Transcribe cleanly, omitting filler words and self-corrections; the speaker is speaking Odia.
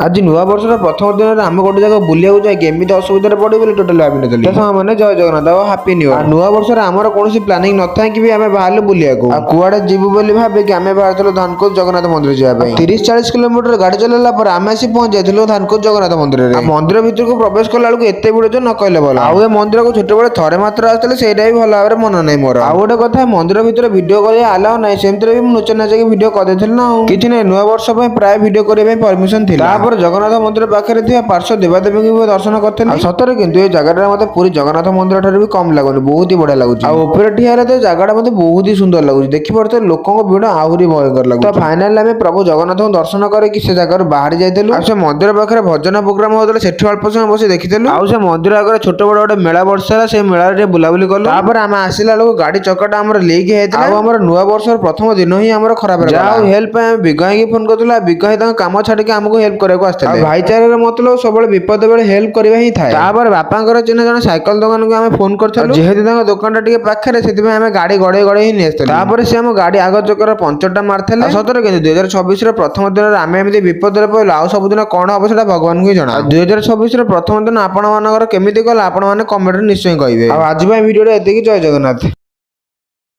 ଆଜି ନୂଆ ବର୍ଷର ପ୍ରଥମ ଦିନରେ ଆମେ ଗୋଟେ ଜାଗା ବୁଲିବାକୁ ଯାଇକି ଏମିତି ଅସୁବିଧାରେ ପଡ଼ିବୁ ବୋଲି ଟୋଟାଲି ଭାବିନଥିଲି। ତ ସାଙ୍ଗମାନେ, ଜୟ ଜଗନ୍ନାଥ ଆଉ ହାପି ନ୍ୟୁ ଇୟର। ନୂଆ ବର୍ଷରେ ଆମର କୌଣସି ପ୍ଲାନିଂ ନଥାଇକି ବି ଆମେ ବାହାରିଲୁ ବୁଲିବାକୁ। ଆଉ କୁଆଡେ ଯିବୁ ବୋଲି ଭାବିକି ଆମେ ବାହାରିଥିଲୁ ଧାନକୁଦ ଜଗନ୍ନାଥ ମନ୍ଦିର ଯିବା ପାଇଁ। 30-40 କିଲୋମିଟର ଗାଡି ଚଲେଇଲା ପରେ ଆମେ ଆସି ପହଞ୍ଚି ଯାଇଥିଲୁ ଧାନକୁଦ ଜଗନ୍ନାଥ ମନ୍ଦିରରେ। ଆଉ ମନ୍ଦିର ଭିତରକୁ ପ୍ରବେଶ କଲା ବେଳକୁ ଏତେ ଭିଡ ଯେ ନ କହିଲେ ଭଲ। ଆଉ ଏ ମନ୍ଦିରକୁ ଛୋଟବେଳେ ଥରେ ମାତ୍ର ଆସିଥିଲି, ସେଇଟା ବି ଭଲ ଭାବରେ ମନେ ନାହିଁ ମୋର। ଆଉ ଗୋଟେ କଥା, ମନ୍ଦିର ଭିତରେ ଭିଡିଓ କରିବା ଆଲାଉ ନାହିଁ। ସେମିତିରେ ବି ମୁଁ ନୁଚି ନାଚିକି ଭିଡିଓ କରିଦେଇଥିଲି ନା। ଆଉ କିଛି ନାହିଁ, ନୂଆ ବର୍ଷ ପାଇଁ ପ୍ରାୟ ଭିଡିଓ କରିବା ପାଇଁ ପରମିଶନ ଥିଲା। ତାପରେ ଜଗନ୍ନାଥ ମନ୍ଦିର ପାଖରେ ଥିବା ପାର୍ଶ୍ୱ ଦେବାଦେବୀଙ୍କୁ ବି ଦର୍ଶନ କରିଥିଲି। ଆଉ ସତରେ କିନ୍ତୁ ଏ ଜାଗାଟା ମତେ ପୁରୀ ଜଗନ୍ନାଥ ମନ୍ଦିର ଠାରୁ ବି କମ ଲାଗୁନି, ବହୁତ ହି ବଢିଆ ଲାଗୁଛି। ଆଉ ଉପରେ ଠିଆ ହେଲେ ତ ଜାଗାଟା ମତେ ବହୁତ ହି ସୁନ୍ଦର ଲାଗୁଛି। ଦେଖିପାରୁଥିବେ, ଲୋକଙ୍କ ଭିଡ ଆହୁରି ଭୟଙ୍କର ଲାଗୁଛି। ତ ଫାଇନାଲି ଆମେ ପ୍ରଭୁ ଜଗନ୍ନାଥଙ୍କୁ ଦର୍ଶନ କରିକି ସେ ଜାଗାରୁ ବାହାରି ଯାଇଥିଲୁ। ଆଉ ସେ ମନ୍ଦିର ପାଖରେ ଭଜନ ପ୍ରୋଗ୍ରାମ ହଉଥିଲା, ସେଠି ଅଳ୍ପ ସମୟ ବସି ଦେଖିଥିଲୁ। ଆଉ ସେ ମନ୍ଦିର ଆଗରେ ଛୋଟ ବଡ ଗୋଟେ ମେଳା ବସିଥିଲା, ସେ ମେଳାରେ ଟିକେ ବୁଲାବୁଲି କଲୁ। ତାପରେ ଆମେ ଆସିଲା ବେଳକୁ ଗାଡି ଚକାଟା ଆମର ଲିକ୍ ହେଇଯାଇଥିଲା। ଆଉ ଆମର ନୂଆ ବର୍ଷର ପ୍ରଥମ ଦିନ ହିଁ ଆମର ଖରାପ। ଯାହା ହଉ, ହେଲ୍ପ ପାଇଁ ଆମେ ବିଗ ଭାଇକି ଫୋନ କରିଥିଲୁ। ଆଉ ବିଗ ଭାଇ ତାଙ୍କ କାମ ଛାଡିକି ଆମକୁ ହେଲ୍ପ କରିବାକୁ ଆସିଥିଲେ। ଆଉ ଭାଇଚାରାର ମତଲବ ସବୁବେଳେ ବିପଦ ବେଳେ ହେଲ୍ପ କରିବା ହିଁ ଥାଏ। ତାପରେ ବାପାଙ୍କର ଚିହ୍ନା ଜଣେ ସାଇକେଲ ଦୋକାନକୁ ଆମେ ଫୋନ କରିଥିଲୁ। ଯେହେତୁ ତାଙ୍କ ଦୋକାନଟା ଟିକେ ପାଖରେ, ସେଥିପାଇଁ ଆମେ ଗାଡି ଗଡେଇ ଗଡେଇ ହିଁ ନେଇ ଆସିଥିଲୁ। ତାପରେ ସେ ଆମ ଗାଡି ଆଗ ଚକର ପଞ୍ଚରଟା ମାରିଥିଲେ। ଆଉ ସତରେ କିନ୍ତୁ 2026ର ପ୍ରଥମ ଦିନରେ ଆମେ ଏମିତି ବିପଦରେ ପଡ଼ିଲୁ, ଆଉ ସବୁଦିନ କଣ ହବ ସେଟା ଭଗବାନଙ୍କୁ ହିଁ ଜଣା। ଆଉ 2026ର ପ୍ରଥମ ଦିନ ଆପଣ ମାନଙ୍କର କେମିତି ଗଲା, ଆପଣ ମାନେ କମେଣ୍ଟରେ ନିଶ୍ଚୟ କହିବେ। ଆଉ ଆଜି ପାଇଁ ଭିଡିଓଟା ଏତିକି। ଜୟ ଜଗନ୍ନାଥ।